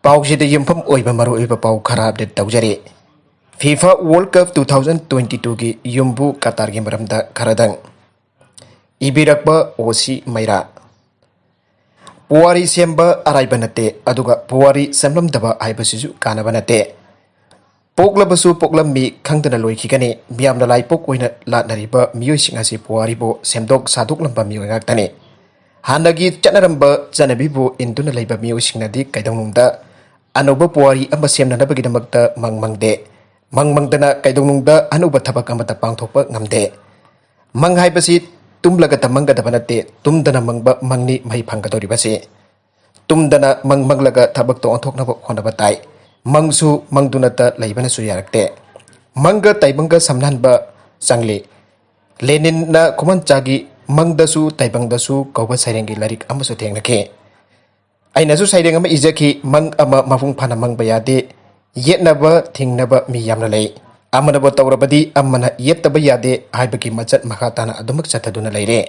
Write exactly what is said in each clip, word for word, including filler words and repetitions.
ꯄꯥꯎꯁꯤꯗ ꯌꯨꯝꯐꯝ ꯑꯣꯏꯕ ꯃꯔꯨꯑꯣꯏꯕ ꯄꯥꯎ ꯈꯔ ꯑꯞꯗꯦꯠ ꯇꯧꯖꯔꯤ꯫ FIFA world cup two thousand twenty ꯇꯨꯒꯤ ꯌꯨꯝꯕꯨ ꯀꯇꯥꯔꯒꯤ ꯃꯔꯝꯗ ꯈꯔꯗꯪ꯫ ꯏꯕꯤꯔꯛꯄ ꯑꯣꯁꯤ ꯃꯩꯔꯥ꯫ ꯄꯨꯋꯥꯔꯤ ꯁꯦꯝꯕ ꯑꯔꯥꯏꯕ ꯅꯠꯇꯦ, ꯑꯗꯨꯒ ꯄꯨꯋꯥꯔꯤ ꯁꯦꯝꯂꯝꯗꯕ ꯍꯥꯏꯕꯁꯤꯁꯨ ꯀꯥꯟꯅꯕ ꯅꯠꯇꯦ꯫ ꯄꯣꯛꯂꯕꯁꯨ ꯄꯣꯛꯂꯝꯃꯤ ꯈꯪꯗꯅ ꯂꯣꯏꯈꯤꯒꯅꯤ꯫ ꯃꯤꯌꯥꯝꯅ ꯂꯥꯏꯄꯣꯛ ꯑꯣꯏꯅ ꯂꯥꯠꯅꯔꯤꯕ ꯃꯤꯑꯣꯏꯁꯤꯡ ꯑꯁꯤ ꯄꯨꯋꯥꯔꯤꯕꯨ ꯁꯦꯝꯗꯣꯛ ꯁꯥꯗꯣꯛꯂꯝꯕ ꯃꯤꯑꯣꯏ ꯉꯥꯛꯇꯅꯤ꯫ ꯍꯥꯟꯅꯒꯤ ꯆꯠꯅꯔꯝꯕ ꯆꯠꯅꯕꯤꯕꯨ ꯏꯟꯗꯨꯅ ꯂꯩꯕ ꯃꯤꯑꯣꯏꯁꯤꯡꯅꯗꯤ ꯀꯩꯗꯧꯅꯨꯡꯗ ꯑꯅꯧꯕ ꯄꯨꯋꯥꯔꯤ ꯑꯃ ꯁꯦꯝꯅꯅꯕꯒꯤꯗꯃꯛꯇ ꯃꯪ ꯃꯪꯗꯦ꯫ ꯃꯪ ꯃꯪꯗꯅ ꯀꯩꯗꯧꯅꯨꯡꯗ ꯑꯅꯧꯕ ꯊꯕꯛ ꯑꯃꯠꯇ ꯄꯥꯡꯊꯣꯛꯄ ꯉꯝꯗꯦ꯫ ꯃꯪ ꯍꯥꯏꯕꯁꯤ ꯇꯨꯝꯂꯒꯇ ꯃꯪꯒꯗꯕ ꯅꯠꯇꯦ, ꯇꯨꯝꯗꯅ ꯃꯪꯕ ꯃꯪꯅꯤ ꯃꯍꯩ ꯐꯪꯒꯗꯧꯔꯤꯕꯁꯤ꯫ ꯇꯨꯝꯗꯅ ꯃꯪ ꯃꯪꯂꯒ ꯊꯕꯛꯇꯣ ꯑꯣꯟꯊꯣꯛꯅꯕ ꯍꯣꯠꯅꯕ ꯇꯥꯏ꯫ ꯃꯪꯁꯨ ꯃꯪꯗꯨꯅꯇ ꯂꯩꯕꯅꯁꯨ ꯌꯥꯔꯛꯇꯦ꯫ ꯃꯪꯒ ꯇꯥꯏꯕꯪꯒ ꯁꯝꯅꯍꯟꯕ ꯆꯪꯂꯤ꯫ ꯂꯦꯅꯤꯟꯅ ꯈꯨꯃꯟꯆꯥꯒꯤ ꯃꯪꯗꯁꯨ ꯇꯥꯏꯕꯪꯗꯁꯨ ꯀꯧꯕ ꯁꯩꯔꯦꯡꯒꯤ ꯂꯥꯏꯔꯤꯛ ꯑꯃꯁꯨ ꯊꯦꯡꯅꯈꯤ꯫ ꯑꯩꯅꯁꯨ ꯁꯩꯔꯦꯡ ꯑꯃ ꯏꯖꯈꯤ, "ꯃꯪ ꯑꯃ ꯃꯄꯨꯡ ꯐꯥꯅ ꯃꯪꯕ ꯌꯥꯗꯦ, ꯌꯦꯠꯅꯕ ꯊꯤꯡꯅꯕ ꯃꯤ ꯌꯥꯝꯅ ꯂꯩ꯫ ꯑꯃꯅꯕꯨ ꯇꯧꯔꯕꯗꯤ ꯑꯃꯅ ꯌꯦꯠꯇꯕ ꯌꯥꯗꯦ" ꯍꯥꯏꯕꯒꯤ ꯃꯆꯠ ꯃꯈꯥ ꯇꯥꯅ ꯑꯗꯨꯃꯛ ꯆꯠꯊꯗꯨꯅ ꯂꯩꯔꯦ꯫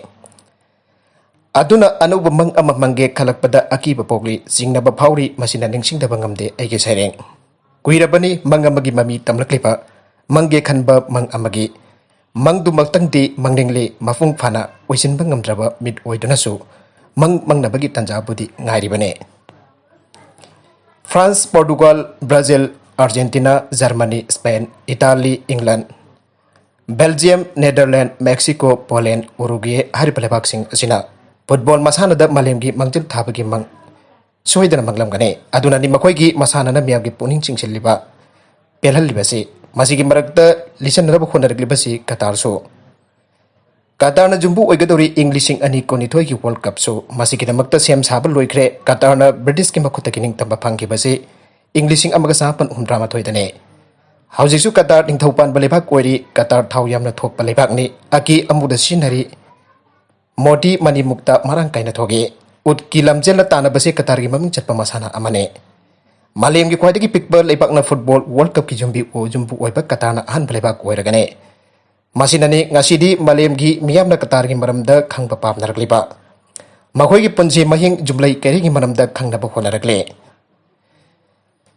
ꯑꯗꯨꯅ ꯑꯅꯧꯕ ꯃꯪ ꯑꯃ ꯃꯪꯒꯦ ꯈꯜꯂꯛꯄꯗ ꯑꯀꯤꯕ ꯄꯣꯛꯂꯤ, ꯆꯤꯡꯅꯕ ꯐꯥꯎꯔꯤ, ꯃꯁꯤꯅ ꯅꯤꯡꯁꯤꯡꯗꯕ ꯉꯝꯗꯦ ꯑꯩꯒꯤ ꯁꯩꯔꯦꯡ꯫ ꯀꯨꯏꯔꯕꯅꯤ ꯃꯪ ꯑꯃꯒꯤ ꯃꯃꯤ ꯇꯝꯂꯛꯂꯤꯕ, ꯃꯪꯒꯦ ꯈꯟꯕ ꯃꯪ ꯑꯃꯒꯤ꯫ ꯃꯪꯗꯨꯃꯛꯇꯪꯗꯤ ꯃꯪꯅꯤꯡꯂꯤ, ꯃꯄꯨꯡ ꯐꯥꯅ ꯑꯣꯏꯁꯤꯟꯕ ꯉꯝꯗ꯭ꯔꯕ ꯃꯤꯠ ꯑꯣꯏꯗꯨꯅꯁꯨ ꯃꯪ ꯃꯪꯅꯕꯒꯤ ꯇꯥꯟꯖꯥꯕꯨꯗꯤ ꯉꯥꯏꯔꯤꯕꯅꯤ꯫ France, Portugal, Brazil, Argentina, Germany, Spain, Italy, ꯏꯪꯂꯦꯟ, Belgium, Netherland, Mexico, Poland, Uruguay ꯍꯥꯏꯔꯤꯕ ꯂꯩꯕꯥꯛꯁꯤꯡ ꯑꯁꯤꯅ ꯐꯨꯠꯕꯣꯜ ꯃꯁꯥꯟꯅꯗ ꯃꯥꯂꯦꯝꯒꯤ ꯃꯥꯡꯖꯤꯜ ꯊꯥꯕꯒꯤ ꯃꯪ ꯁꯣꯏꯗꯅ ꯃꯪꯂꯝꯒꯅꯤ꯫ ꯑꯗꯨꯅꯅꯤ ꯃꯈꯣꯏꯒꯤ ꯃꯁꯥꯟꯅꯅ ꯃꯤꯌꯥꯝꯒꯤ ꯄꯨꯛꯅꯤꯡ ꯆꯤꯡꯁꯤꯜꯂꯤꯕ, ꯄꯦꯜꯍꯜꯂꯤꯕꯁꯤ꯫ ꯃꯁꯤꯒꯤ ꯃꯔꯛꯇ ꯂꯤꯁꯤꯟꯅꯅꯕ ꯍꯣꯠꯅꯔꯛꯂꯤꯕꯁꯤ ꯀꯇꯥꯔꯁꯨ꯫ ꯀꯇꯥꯔꯅ ꯌꯨꯝꯕꯨ ꯑꯣꯏꯒꯗꯧꯔꯤ ꯏꯪ ꯂꯤꯁꯤꯡ ꯑꯅꯤ ꯀꯨꯟꯅꯤꯊꯣꯏꯒꯤ ꯋꯥꯔꯜ ꯀꯞꯁꯨ꯫ ꯃꯁꯤꯒꯤꯗꯃꯛꯇ ꯁꯦꯝ ꯁꯥꯕ ꯂꯣꯏꯈ꯭ꯔꯦ꯫ ꯀꯇꯥꯔꯅ ꯕ꯭ꯔꯤꯇꯤꯁꯀꯤ ꯃꯈꯨꯠꯇꯒꯤ ꯅꯤꯡꯇꯝꯕ ꯐꯪꯈꯤꯕꯁꯤ ꯏꯪ ꯂꯤꯁꯤꯡ ꯑꯃꯒ ꯆꯃꯥꯄꯟ ꯍꯨꯝꯗ꯭ꯔꯥ ꯃꯥꯊꯣꯏꯗꯅꯤ꯫ ꯍꯧꯖꯤꯛꯁꯨ ꯀꯇꯥꯔ ꯅꯤꯡꯊꯧ ꯄꯥꯟꯕ ꯂꯩꯕꯥꯛ ꯑꯣꯏꯔꯤ꯫ ꯀꯇꯥꯔ ꯊꯥꯎ ꯌꯥꯝꯅ ꯊꯣꯛꯄ ꯂꯩꯕꯥꯛꯅꯤ꯫ ꯑꯀꯤ ꯑꯃꯨꯗ ꯁꯤꯖꯤꯟꯅꯔꯤ꯫ ꯃꯣꯇꯤ ꯃꯅꯤꯃꯨꯛꯇ ꯃꯔꯥꯡ ꯀꯥꯏꯅ ꯊꯣꯛꯏ꯫ ꯎꯠꯀꯤ ꯂꯝꯖꯦꯜꯗ ꯇꯥꯟꯅꯕꯁꯤ ꯀꯇꯥꯔꯒꯤ ꯃꯃꯤꯡ ꯆꯠꯄ ꯃꯁꯥꯟꯅ ꯑꯃꯅꯤ꯫ ꯃꯥꯂꯦꯝꯒꯤ ꯈ꯭ꯋꯥꯏꯗꯒꯤ ꯄꯤꯛꯄ ꯂꯩꯕꯥꯛꯅ ꯐꯨꯠꯕꯣꯜ ꯋꯥꯔꯜ ꯀꯞꯀꯤ ꯌꯨꯝꯕꯤ, ꯌꯨꯝꯕꯨ ꯑꯣꯏꯕ ꯀꯇꯥꯔꯅ ꯑꯍꯥꯟꯕ ꯂꯩꯕꯥꯛ ꯑꯣꯏꯔꯒꯅꯤ꯫ ꯃꯁꯤꯅꯅꯤ ꯉꯁꯤꯗꯤ ꯃꯥꯂꯦꯝꯒꯤ ꯃꯤꯌꯥꯝꯅ ꯀꯇꯥꯔꯒꯤ ꯃꯔꯝꯗ ꯈꯪꯕ ꯄꯥꯝꯅꯔꯛꯂꯤꯕ꯫ ꯃꯈꯣꯏꯒꯤ ꯄꯨꯟꯁꯤ ꯃꯍꯤꯡ, ꯌꯨꯝꯂꯩ ꯀꯩꯔꯩꯒꯤ ꯃꯔꯝꯗ ꯈꯪꯅꯕ ꯍꯣꯠꯅꯔꯛꯂꯤ꯫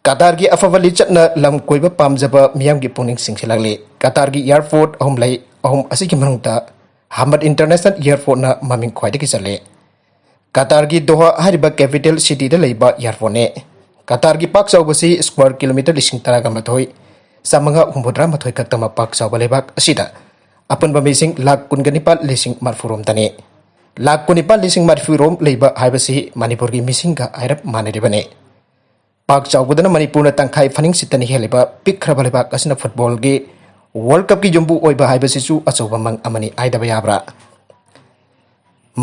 ꯀꯇꯥꯔꯒꯤ ꯑꯐꯕ ꯂꯤꯆꯠꯅ ꯂꯝ ꯀꯣꯏꯕ ꯄꯥꯝꯖꯕ ꯃꯤꯌꯥꯝꯒꯤ ꯄꯨꯛꯅꯤꯡ ꯆꯤꯡꯁꯤꯜꯂꯛꯂꯤ꯫ ꯀꯇꯥꯔꯒꯤ airport ꯑꯍꯨꯝ ꯂꯩ, ꯑꯍꯨꯝ ꯑꯁꯤꯒꯤ ꯃꯅꯨꯡꯗ ꯍꯃꯗ International Airportꯅ ꯃꯃꯤꯡ ꯈ꯭ꯋꯥꯏꯗꯒꯤ ꯆꯠꯂꯤ꯫ ꯀꯇꯥꯔꯒꯤ ꯗꯣꯍꯥ ꯍꯥꯏꯔꯤꯕ capital cityꯗ ꯂꯩꯕ airportꯅꯤ꯫ ꯀꯇꯥꯔꯒꯤ ꯄꯥꯛ ꯆꯥꯎꯕꯁꯤ square kilometre ꯂꯤꯁꯤꯡ ꯇꯔꯥꯒ ꯃꯥꯊꯣꯏ, ꯆꯥꯃꯉꯥ ꯍꯨꯝꯐꯨꯇꯔꯥ ꯃꯥꯊꯣꯏ ꯈꯛꯇꯃꯛ ꯄꯥꯛ ꯆꯥꯎꯕ ꯂꯩꯕꯥꯛ ꯑꯁꯤꯗ ꯑꯄꯨꯟꯕ ꯃꯤꯁꯤꯡ ꯂꯥꯈ ꯀꯨꯟꯒ ꯅꯤꯄꯥꯜ ꯂꯤꯁꯤꯡ ꯃꯔꯤꯐꯨ ꯔꯣꯝꯗꯅꯤ꯫ ꯂꯥꯈ ꯀꯨꯟꯅꯤꯄꯥꯜ ꯂꯤꯁꯤꯡ ꯃꯔꯤꯐꯨ ꯔꯣꯝ ꯂꯩꯕ ꯍꯥꯏꯕꯁꯤ ꯃꯅꯤꯄꯨꯔꯒꯤ ꯃꯤꯁꯤꯡꯒ ꯍꯥꯏꯔꯞ ꯃꯥꯟꯅꯔꯤꯕꯅꯤ꯫ ꯄꯥꯛ ꯆꯥꯎꯕꯗꯅ ꯃꯅꯤꯄꯨꯔꯅ ꯇꯪꯈꯥꯏ ꯐꯥꯅꯤꯡ ꯁꯤꯠꯇꯅ ꯍꯦꯜꯂꯤꯕ ꯄꯤꯛꯈ꯭ꯔꯕ ꯂꯩꯕꯥꯛ ꯑꯁꯤꯅ footballꯒꯤ World Cupꯀꯤ ꯌꯨꯝꯕꯨ ꯑꯣꯏꯕ ꯍꯥꯏꯕꯁꯤꯁꯨ ꯑꯆꯧꯕ ꯃꯪ ꯑꯃꯅꯤ ꯍꯥꯏꯗꯕ ꯌꯥꯕ꯭ꯔꯥ?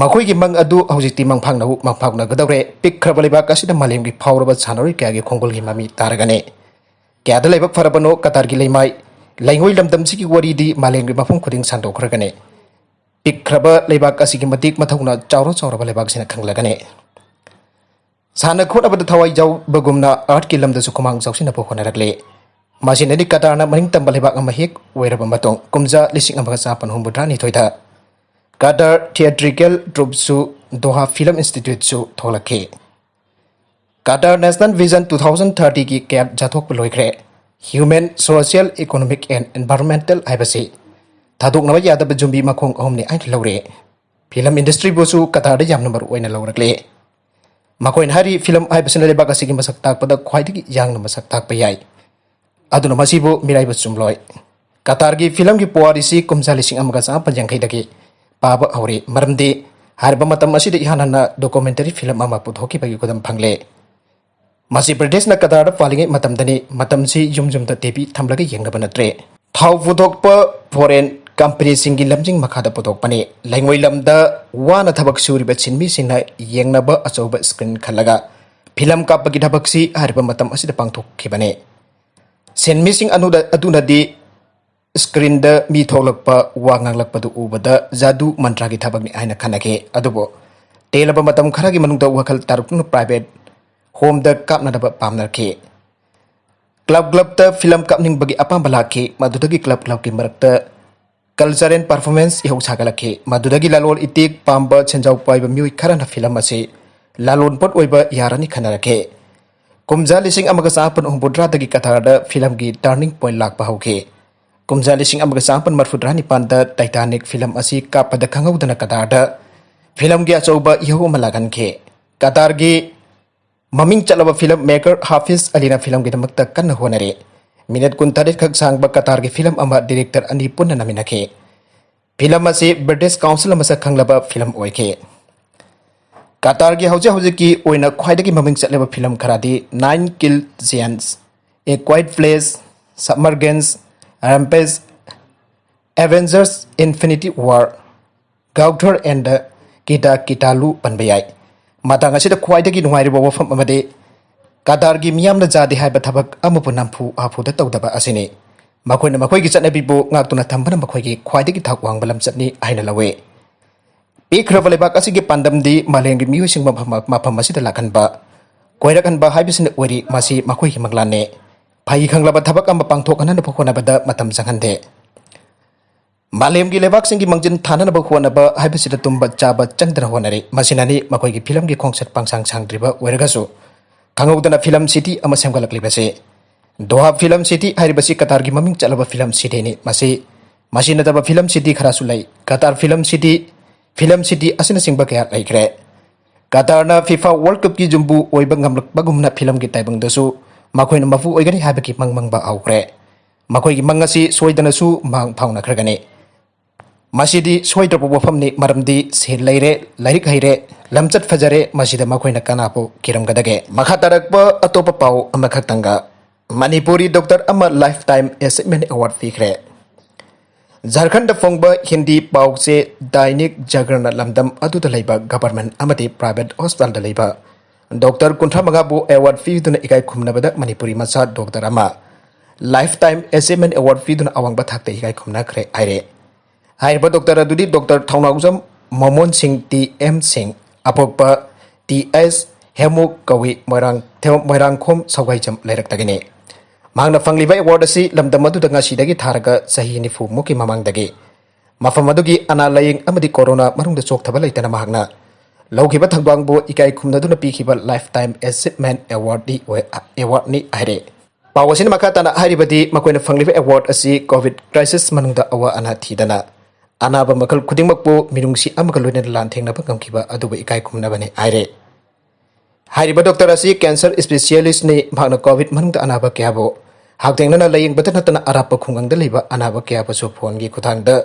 ꯃꯈꯣꯏꯒꯤ ꯃꯪ ꯑꯗꯨ ꯍꯧꯖꯤꯛꯇꯤ ꯃꯪꯐꯥꯡꯅ-, ꯃꯪꯐꯥꯡꯅꯒꯗꯧꯔꯦ꯫ ꯄꯤꯛꯈ꯭ꯔꯕ ꯂꯩꯕꯥꯛ ꯑꯁꯤꯗ ꯃꯥꯂꯦꯝꯒꯤ ꯐꯥꯎꯔꯕ ꯁꯥꯟꯅꯔꯣꯏ ꯀꯌꯥꯒꯤ ꯈꯣꯡꯒꯨꯜꯒꯤ ꯃꯃꯤ ꯇꯥꯔꯒꯅꯤ꯫ ꯀꯌꯥꯗ ꯂꯥꯏꯕꯛ ꯐꯔꯕꯅꯣ ꯀꯇꯥꯔꯒꯤ ꯂꯩꯃꯥꯏ, ꯂꯩꯉꯣꯏ ꯂꯝꯗꯝꯁꯤꯒꯤ ꯋꯥꯔꯤꯗꯤ ꯃꯥꯂꯦꯝꯒꯤ ꯃꯐꯝ ꯈꯨꯗꯤꯡ ꯁꯟꯗꯣꯛꯈ꯭ꯔꯒꯅꯤ꯫ ꯄꯤꯛꯈ꯭ꯔꯕ ꯂꯩꯕꯥꯛ ꯑꯁꯤꯒꯤ ꯃꯇꯤꯛ ꯃꯊꯧꯅ ꯆꯥꯎꯔ ꯆꯥꯎꯔꯕ ꯂꯩꯕꯥꯛꯁꯤꯅ ꯈꯪꯂꯒꯅꯤ꯫ ꯁꯥꯟꯅ ꯈꯣꯠꯅꯕꯗ ꯊꯋꯥꯏ ꯌꯥꯎꯕꯒꯨꯝꯅ artꯀꯤ ꯂꯝꯗꯁꯨ ꯈꯨꯃꯥꯡ ꯆꯥꯎꯁꯤꯟꯅꯕ ꯍꯣꯠꯅꯔꯛꯂꯤ꯫ ꯃꯁꯤꯅꯗꯤ ꯀꯇꯥꯔꯅ ꯃꯅꯤꯡ ꯇꯝꯕ ꯂꯩꯕꯥꯛ ꯑꯃ ꯍꯦꯛ ꯑꯣꯏꯔꯕ ꯃꯇꯨꯡ, ꯀꯨꯝꯖꯥ ꯂꯤꯁꯤꯡ ꯑꯃꯒ ꯆꯥꯃꯥꯄꯟ ꯍꯨꯝꯐꯨꯇꯔꯥꯅꯤꯊꯣꯏꯗ ꯀꯇꯥꯔ theatrical troupeꯁꯨ ꯗꯣꯍꯥ Film Instituteꯁꯨ ꯊꯣꯛꯂꯛꯈꯤ꯫ Qatar National Vision two thousand thirtyꯒꯤ ꯀꯌꯥꯠ ꯆꯥꯊꯣꯛꯄ ꯂꯣꯏꯈ꯭ꯔꯦ꯫ Human, social, economic and environmental ꯍꯥꯏꯕꯁꯤ ꯊꯥꯗꯣꯛꯅꯕ ꯌꯥꯗꯕ ꯌꯨꯝꯕꯤ ꯃꯈꯣꯡ ꯑꯍꯨꯝꯅꯤ ꯍꯥꯏꯅ ꯂꯧꯔꯦ꯫ Film industryꯕꯨꯁꯨ ꯀꯇꯥꯔꯗ ꯌꯥꯝꯅ ꯃꯔꯨ ꯑꯣꯏꯅ ꯂꯧꯔꯛꯂꯦ꯫ ꯃꯈꯣꯏꯅ ꯍꯥꯏꯔꯤ, film ꯍꯥꯏꯕꯁꯤꯅ ꯂꯩꯕꯥꯛ ꯑꯁꯤꯒꯤ ꯃꯁꯛ ꯇꯥꯛꯄꯗ ꯈ꯭ꯋꯥꯏꯗꯒꯤ ꯌꯥꯡꯅ ꯃꯁꯛ ꯇꯥꯛꯄ ꯌꯥꯏ꯫ ꯑꯗꯨꯅ ꯃꯁꯤꯕꯨ ꯃꯤꯔꯥꯏꯕ ꯆꯨꯝꯂꯣꯏ꯫ ꯀꯇꯥꯔꯒꯤ filmꯒꯤ ꯄꯨꯋꯥꯔꯤꯁꯤ ꯀꯨꯝꯖꯥ ꯂꯤꯁꯤꯡ ꯑꯃꯒ ꯆꯥꯃꯥꯄꯟ ꯌꯥꯡꯈꯩꯗꯒꯤ ꯄꯥꯕ ꯍꯧꯔꯦ, ꯃꯔꯝꯗꯤ ꯍꯥꯏꯔꯤꯕ ꯃꯇꯝ ꯑꯁꯤꯗ ꯏꯍꯥꯟ ꯍꯥꯟꯅ documentary film ꯑꯃ ꯄꯨꯊꯣꯛꯈꯤꯕꯒꯤ ꯈꯨꯗꯝ ꯐꯪꯂꯦ꯫ ꯃꯁꯤ ꯕ꯭ꯔꯤꯇꯤꯁꯅ ꯀꯇꯥꯔꯗ ꯄꯥꯜꯂꯤꯉꯩ ꯃꯇꯝꯗꯅꯤ꯫ ꯃꯇꯝꯁꯤ ꯌꯨꯝ ꯌꯨꯝꯗ TV ꯊꯝꯂꯒ ꯌꯦꯡꯅꯕ ꯅꯠꯇ꯭ꯔꯦ꯫ ꯊꯥꯎ ꯄꯨꯊꯣꯛꯄ foreign companyꯁꯤꯡꯒꯤ ꯂꯝꯖꯤꯡ ꯃꯈꯥꯗ ꯄꯨꯊꯣꯛꯄꯅꯤ꯫ ꯂꯩꯉꯣꯏ ꯂꯝꯗ ꯋꯥꯅ ꯊꯕꯛ ꯁꯨꯔꯤꯕ ꯁꯤꯟꯃꯤꯁꯤꯡꯅ ꯌꯦꯡꯅꯕ ꯑꯆꯧꯕ screen ꯈꯜꯂꯒ film ꯀꯥꯞꯄꯒꯤ ꯊꯕꯛꯁꯤ ꯍꯥꯏꯔꯤꯕ ꯃꯇꯝ ꯑꯁꯤꯗ ꯄꯥꯡꯊꯣꯛꯈꯤꯕꯅꯤ꯫ ꯁꯤꯟꯃꯤꯁꯤꯡ ꯑꯗꯨꯗ-, ꯑꯗꯨꯅꯗꯤ screenꯗ ꯃꯤ ꯊꯣꯛꯂꯛꯄ, ꯋꯥ ꯉꯥꯡꯂꯛꯄꯗꯨ ꯎꯕꯗ ꯖꯥꯗꯨ ꯃꯟꯇ꯭ꯔꯒꯤ ꯊꯕꯛꯅꯤ ꯍꯥꯏꯅ ꯈꯟꯅꯈꯤ꯫ ꯑꯗꯨꯕꯨ ꯇꯦꯜꯂꯕ ꯃꯇꯝ ꯈꯔꯒꯤ ꯃꯅꯨꯡꯗ ꯋꯥꯈꯜ ꯇꯥꯔꯛꯇꯨꯅ private homeꯗ ꯀꯥꯞꯅꯅꯕ ꯄꯥꯝꯅꯔꯛꯈꯤ꯫ Club clubꯇ film ꯀꯥꯞꯅꯤꯡꯕꯒꯤ ꯑꯄꯥꯝꯕ ꯂꯥꯛꯈꯤ꯫ ꯃꯗꯨꯗꯒꯤ club clubꯀꯤ ꯃꯔꯛꯇ culture and performance ꯏꯍꯧ ꯁꯥꯒꯠꯂꯛꯈꯤ꯫ ꯃꯗꯨꯗꯒꯤ ꯂꯂꯣꯟ ꯏꯇꯤꯛ ꯄꯥꯝꯕ ꯁꯦꯟꯖꯥꯎ ꯄꯥꯏꯕ ꯃꯤꯑꯣꯏ ꯈꯔꯅ film ꯑꯁꯤ ꯂꯂꯣꯟ ꯄꯣꯠ ꯑꯣꯏꯕ ꯌꯥꯔꯅꯤ ꯈꯟꯅꯔꯛꯈꯤ꯫ ꯀꯨꯝꯖꯥ ꯂꯤꯁꯤꯡ ꯑꯃꯒ ꯆꯥꯃꯥꯄꯟ ꯍꯨꯝꯐꯨꯇꯔꯥꯗꯒꯤ ꯀꯇꯥꯔꯗ ꯐꯤꯂꯝꯒꯤ turning point ꯂꯥꯛꯄ ꯍꯧꯈꯤ꯫ ꯀꯨꯝꯖꯥ ꯂꯤꯁꯤꯡ ꯑꯃꯒ ꯆꯥꯃꯥꯄꯟ ꯃꯔꯤꯐꯨꯇꯔꯥꯅꯤꯄꯥꯟꯗ Titanic ꯐꯤꯂꯝ ꯑꯁꯤ ꯀꯥꯞꯄꯗ ꯈꯪꯍꯧꯗꯅ ꯀꯇꯥꯔꯗ ꯐꯤꯂꯝꯒꯤ ꯑꯆꯧꯕ ꯏꯍꯧ ꯑꯃ ꯂꯥꯛꯍꯟꯈꯤ꯫ ꯀꯇꯥꯔꯒꯤ ꯃꯃꯤꯡ ꯆꯠꯂꯕ ꯐꯤꯂꯝ maker ꯍꯥꯐꯤꯖ ꯑꯂꯤꯅ ꯐꯤꯂꯝꯒꯤꯗꯃꯛꯇ ꯀꯟꯅ ꯍꯣꯠꯅꯔꯤ꯫ ꯃꯤꯅꯠ ꯀꯨꯟꯇꯔꯦꯠ ꯈꯛ ꯁꯥꯡꯕ ꯀꯇꯥꯔꯒꯤ ꯐꯤꯂꯝ ꯑꯃ director ꯑꯅꯤ ꯄꯨꯟꯅ ꯅꯝꯃꯤꯟꯅꯈꯤ꯫ ꯐꯤꯂꯝ ꯑꯁꯤ British Council ꯑꯃ ꯁꯛ ꯈꯪꯂꯕ ꯐꯤꯂꯝ ꯑꯣꯏꯈꯤ꯫ ꯀꯇꯥꯔꯒꯤ ꯍꯧꯖꯤꯛ ꯍꯧꯖꯤꯛꯀꯤ ꯑꯣꯏꯅ ꯈ꯭ꯋꯥꯏꯗꯒꯤ ꯃꯃꯤꯡ ꯆꯠꯂꯕ ꯐꯤꯂꯝ ꯈꯔꯗꯤ Nine Kill Giants, A Quiet Place, Submergence, Rampage, Avengers Infinity War, Gauthier and the Kita Kitalu ꯄꯟꯕ ꯌꯥꯏ꯫ ꯃꯇꯥꯡ ꯑꯁꯤꯗ ꯈ꯭ꯋꯥꯏꯗꯒꯤ ꯅꯨꯡꯉꯥꯏꯔꯤꯕ ꯋꯥꯐꯝ ꯑꯃꯗꯤ ꯀꯇꯥꯔꯒꯤ ꯃꯤꯌꯥꯝꯅ ꯌꯥꯗꯦ ꯍꯥꯏꯕ ꯊꯕꯛ ꯑꯃꯕꯨ ꯅꯝꯐꯨ ꯍꯥꯐꯨꯗ ꯇꯧꯗꯕ ꯑꯁꯤꯅꯤ꯫ ꯃꯈꯣꯏꯅ ꯃꯈꯣꯏꯒꯤ ꯆꯠꯅꯕꯤꯕꯨ ꯉꯥꯛꯇꯨꯅ ꯊꯝꯕꯅ ꯃꯈꯣꯏꯒꯤ ꯈ꯭ꯋꯥꯏꯗꯒꯤ ꯊꯥꯛ ꯋꯥꯡꯕ ꯂꯝꯆꯠꯅꯤ ꯍꯥꯏꯅ ꯂꯧꯏ꯫ ꯄꯤꯛꯈ꯭ꯔꯕ ꯂꯩꯕꯥꯛ ꯑꯁꯤꯒꯤ ꯄꯥꯟꯗꯝꯗꯤ ꯃꯥꯂꯦꯝꯒꯤ ꯃꯤꯑꯣꯏꯁꯤꯡꯕꯨ ꯃꯐꯝ, ꯃꯐꯝ ꯑꯁꯤꯗ ꯂꯥꯛꯍꯟꯕ, ꯀꯣꯏꯔꯛꯍꯟꯕ ꯍꯥꯏꯕꯁꯤꯅ ꯑꯣꯏꯔꯤ꯫ ꯃꯁꯤ ꯃꯈꯣꯏꯒꯤ ꯃꯪꯂꯥꯟꯅꯤ꯫ ꯐꯩ ꯈꯪꯂꯕ ꯊꯕꯛ ꯑꯃ ꯄꯥꯡꯊꯣꯛꯍꯟꯅꯕ ꯍꯣꯠꯅꯕꯗ ꯃꯇꯝ ꯆꯪꯍꯟꯗꯦ꯫ ꯃꯥꯂꯦꯝꯒꯤ ꯂꯩꯕꯥꯛꯁꯤꯡꯒꯤ ꯃꯥꯡꯖꯤꯟ ꯊꯥꯅꯅꯕ ꯍꯣꯠꯅꯕ ꯍꯥꯏꯕꯁꯤꯗ ꯇꯨꯝꯕ ꯆꯥꯕ ꯆꯪꯗꯅ ꯍꯣꯠꯅꯔꯤ꯫ ꯃꯁꯤꯅꯅꯤ ꯃꯈꯣꯏꯒꯤ ꯐꯤꯂꯝꯒꯤ ꯈꯣꯡꯆꯠ ꯄꯪꯁꯥꯡ ꯁꯥꯡꯗ꯭ꯔꯤꯕ ꯑꯣꯏꯔꯒꯁꯨ ꯈꯪꯍꯧꯗꯅ ꯐꯤꯂꯝ city ꯑꯃ ꯁꯦꯝꯒꯠꯂꯛꯂꯤꯕꯁꯤ꯫ ꯗꯣꯍꯥ ꯐꯤꯂꯝ city ꯍꯥꯏꯔꯤꯕꯁꯤ ꯀꯇꯥꯔꯒꯤ ꯃꯃꯤꯡ ꯆꯠꯂꯕ ꯐꯤꯂꯝ cityꯅꯤ꯫ ꯃꯁꯤ, ꯃꯁꯤ ꯅꯠꯇꯕ ꯐꯤꯂꯝ city ꯈꯔꯁꯨ ꯂꯩ꯫ Qatar film city, film city ꯑꯁꯤꯅꯆꯤꯡꯕ ꯀꯌꯥ ꯂꯩꯈ꯭ꯔꯦ꯫ ꯀꯇꯥꯔꯅ FIFA World Cupꯀꯤ ꯌꯨꯝꯕꯨ ꯑꯣꯏꯕ ꯉꯝꯂꯛꯄꯒꯨꯝꯅ ꯐꯤꯂꯝꯒꯤ ꯇꯥꯏꯕꯪꯗꯁꯨ ꯃꯈꯣꯏꯅ ꯃꯄꯨ ꯑꯣꯏꯒꯅꯤ ꯍꯥꯏꯕꯒꯤ ꯃꯪ ꯃꯪꯕ ꯍꯧꯈ꯭ꯔꯦ꯫ ꯃꯈꯣꯏꯒꯤ ꯃꯪ ꯑꯁꯤ ꯁꯣꯏꯗꯅꯁꯨ ꯃꯥꯡ ꯐꯥꯎꯅꯈ꯭ꯔꯒꯅꯤ꯫ ꯃꯁꯤꯗꯤ ꯁꯣꯏꯗ꯭ꯔꯕ ꯋꯥꯐꯝꯅꯤ, ꯃꯔꯝꯗꯤ ꯁꯦꯜ ꯂꯩꯔꯦ, ꯂꯥꯏꯔꯤꯛ ꯍꯩꯔꯦ, ꯂꯝꯆꯠ ꯐꯖꯔꯦ, ꯃꯁꯤꯗ ꯃꯈꯣꯏꯅ ꯀꯅꯥꯕꯨ ꯀꯤꯔꯝꯒꯗꯒꯦ? ꯃꯈꯥ ꯇꯥꯔꯛꯄ ꯑꯇꯣꯞꯄ ꯄꯥꯎ ꯑꯃꯈꯛꯇꯪꯒ꯫ ꯃꯅꯤꯄꯨꯔꯤ doctor ꯑꯃ Lifetime Achievement Award ꯄꯤꯈ꯭ꯔꯦ꯫ ꯖꯥꯔꯈꯟꯗ ꯐꯣꯡꯕ ꯍꯤꯟꯗꯤ ꯄꯥꯎꯆꯦ ꯗꯥꯏꯅꯤꯛ ꯖꯥꯒꯔꯟꯅ ꯂꯝꯗꯝ ꯑꯗꯨꯗ ꯂꯩꯕ government ꯑꯃꯗꯤ private hospitalꯗ ꯂꯩꯕ doctor ꯀꯨꯟꯊ꯭ꯔꯥ ꯃꯉꯥꯕꯨ award ꯄꯤꯗꯨꯅ ꯏꯀꯥꯏ ꯈꯨꯝꯅꯕꯗ ꯃꯅꯤꯄꯨꯔꯤ ꯃꯆꯥ doctor ꯑꯃ Lifetime Achievement Award ꯄꯤꯗꯨꯅ ꯑꯋꯥꯡꯕ ꯊꯥꯛꯇ ꯏꯀꯥꯏ ꯈꯨꯝꯅꯈ꯭ꯔꯦ ꯍꯥꯏꯔꯦ꯫ ꯍꯥꯏꯔꯤꯕ doctor ꯑꯗꯨꯗꯤ doctor ꯊꯧꯅꯥꯎꯖꯝ ꯃꯣꯃꯣꯟ ꯁꯤꯡ, ꯇꯤ ꯑꯦꯝ ꯁꯤꯡ, ꯑꯄꯣꯛꯄ ꯇꯤ ꯑꯦꯁ ꯍꯦꯃꯨ ꯀꯧꯏ, ꯃꯣꯏꯔꯥꯡ, ꯃꯣꯏꯔꯥꯡꯈꯣꯝ ꯁꯧꯒꯥꯏꯖꯝ ꯂꯩꯔꯛꯇꯒꯤꯅꯤ꯫ ꯃꯍꯥꯛꯅ ꯐꯪꯂꯤꯕ award ꯑꯁꯤ ꯂꯝꯗꯝ ꯑꯗꯨꯗ ꯉꯁꯤꯗꯒꯤ ꯊꯥꯔꯒ ꯆꯍꯤ ꯅꯤꯐꯨ ꯃꯨꯛꯀꯤ ꯃꯃꯥꯡꯗꯒꯤ ꯃꯐꯝ ꯑꯗꯨꯒꯤ ꯑꯅꯥ ꯂꯥꯌꯦꯡ ꯑꯃꯗꯤ corona ꯃꯅꯨꯡꯗ ꯆꯣꯛꯊꯕ ꯂꯩꯇꯅ ꯃꯍꯥꯛꯅ ꯂꯧꯈꯤꯕ ꯊꯧꯗꯥꯡꯕꯨ ꯏꯀꯥꯏ ꯈꯨꯝꯅꯗꯨꯅ ꯄꯤꯈꯤꯕ Lifetime Achievement Awardꯅꯤ ꯑꯣꯏ-, Awardꯅꯤ ꯍꯥꯏꯔꯦ꯫ ꯄꯥꯎ ꯑꯁꯤꯅ ꯃꯈꯥ ꯇꯥꯅ ꯍꯥꯏꯔꯤꯕꯗꯤ, ꯃꯈꯣꯏꯅ ꯐꯪꯂꯤꯕ award ꯑꯁꯤ COVID crisis ꯃꯅꯨꯡꯗ ꯑꯋꯥ ꯑꯅꯥ ꯊꯤꯗꯅ ꯑꯅꯥꯕ ꯃꯈꯜ ꯈꯨꯗꯤꯡꯃꯛꯄꯨ ꯃꯤꯅꯨꯡꯁꯤ ꯑꯃꯒ ꯂꯣꯏꯅꯅ ꯂꯥꯟꯊꯦꯡꯅꯕ ꯉꯝꯈꯤꯕ ꯑꯗꯨꯕꯨ ꯏꯀꯥꯏ ꯈꯨꯝꯅꯕꯅꯤ ꯍꯥꯏꯔꯦ꯫ ꯍꯥꯏꯔꯤꯕ doctor ꯑꯁꯤ cancer specialistꯅꯤ꯫ ꯃꯍꯥꯛꯅ COVID ꯃꯅꯨꯡꯗ ꯑꯅꯥꯕ ꯀꯌꯥꯕꯨ ꯍꯛꯊꯦꯡꯅꯅ ꯂꯥꯌꯦꯡꯕꯇ ꯅꯠꯇꯅ ꯑꯔꯥꯞꯄ ꯈꯨꯡꯒꯪꯗ ꯂꯩꯕ ꯑꯅꯥꯕ ꯀꯌꯥꯕꯨꯁꯨ phoneꯒꯤ ꯈꯨꯠꯊꯥꯡꯗ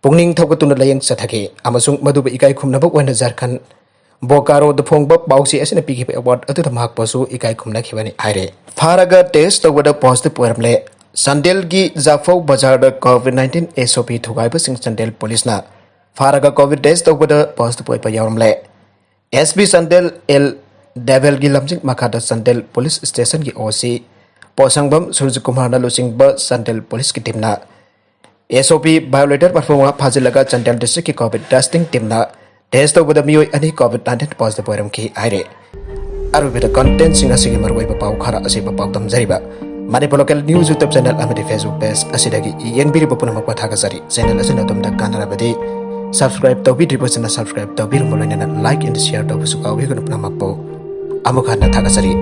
ꯄꯨꯛꯅꯤꯡ ꯊꯧꯒꯠꯇꯨꯅ ꯂꯥꯌꯦꯡ ꯆꯠꯊꯈꯤ ꯑꯃꯁꯨꯡ ꯃꯗꯨꯕꯨ ꯏꯀꯥꯏ ꯈꯨꯝꯅꯕ ꯑꯣꯏꯅ ꯖꯔꯈꯟ ꯕꯣꯀꯥꯔꯣꯗ ꯐꯣꯡꯕ ꯄꯥꯎꯆꯦ ꯑꯁꯤꯅ ꯄꯤꯈꯤꯕ award ꯑꯗꯨꯗ ꯃꯍꯥꯛꯄꯨꯁꯨ ꯏꯀꯥꯏ ꯈꯨꯝꯅꯈꯤꯕꯅꯤ ꯍꯥꯏꯔꯦ꯫ ꯐꯥꯔꯒ test ꯇꯧꯕꯗ positive ꯑꯣꯏꯔꯝꯂꯦ꯫ ꯆꯥꯟꯗꯦꯜꯒꯤ ꯖꯥꯐꯧ ꯕꯖꯥꯔꯗ COVID nineteen SOP ꯊꯨꯒꯥꯏꯕꯁꯤꯡ ꯆꯥꯟꯗꯦꯜ ꯄꯨꯂꯤꯁꯅ ꯐꯥꯔꯒ COVID test ꯇꯧꯕꯗ positive ꯑꯣꯏꯕ ꯌꯥꯎꯔꯝꯂꯦ꯫ SP ꯆꯥꯟꯗꯦꯜ ꯑꯦꯜ ꯗꯦꯕꯦꯜꯒꯤ ꯂꯝꯖꯤꯡ ꯃꯈꯥꯗ ꯆꯥꯟꯗꯦꯜ ꯄꯨꯂꯤꯁ stationꯒꯤ OC ꯄꯣꯠꯁꯪꯕꯝ ꯁꯨꯔꯖꯀꯨꯃꯥꯔꯅ ꯂꯨꯆꯤꯡꯕ ꯆꯥꯟꯗꯦꯜ ꯄꯨꯂꯤꯁꯀꯤ teamꯅ SOP violator ꯃꯔꯐꯨꯃꯉꯥ ꯐꯥꯖꯤꯜꯂꯒ Chandel districtꯀꯤ COVID testing teamꯅ test ꯇꯧꯕꯗ ꯃꯤꯑꯣꯏ ꯑꯅꯤ COVID nineteen positive ꯑꯣꯏꯔꯝꯈꯤ ꯍꯥꯏꯔꯦ꯫ ꯑꯔꯣꯏꯕꯗ contentꯁꯤꯡ ꯑꯁꯤꯒꯤ ꯃꯔꯨꯑꯣꯏꯕ ꯄꯥꯎ ꯈꯔ ꯑꯁꯤꯕꯨ ꯄꯥꯎꯗꯝꯖꯔꯤꯕ Manipur Local News YouTube channel ꯑꯃꯗꯤ Facebook page ꯑꯁꯤꯗꯒꯤ ꯌꯦꯡꯕꯤꯔꯤꯕ ꯄꯨꯝꯅꯃꯛꯄꯨ ꯊꯥꯒꯠꯆꯔꯤ꯫ Channel ꯑꯁꯤꯅ ꯑꯗꯣꯝꯗ ꯀꯥꯟꯅꯔꯕꯗꯤ subscribe ꯇꯧꯕꯤꯗ꯭ꯔꯤꯕꯁꯤꯡꯅ subscribe ꯇꯧꯕꯤꯔꯝꯕ ꯂꯣꯏꯅꯅ like and share ꯇꯧꯕꯁꯨ ꯀꯥꯎꯕꯤꯒꯅꯨ꯫ ꯄꯨꯝꯅꯃꯛꯄꯨ ꯑꯃꯨꯛ ꯍꯟꯅ ꯊꯥꯒꯠꯆꯔꯤ꯫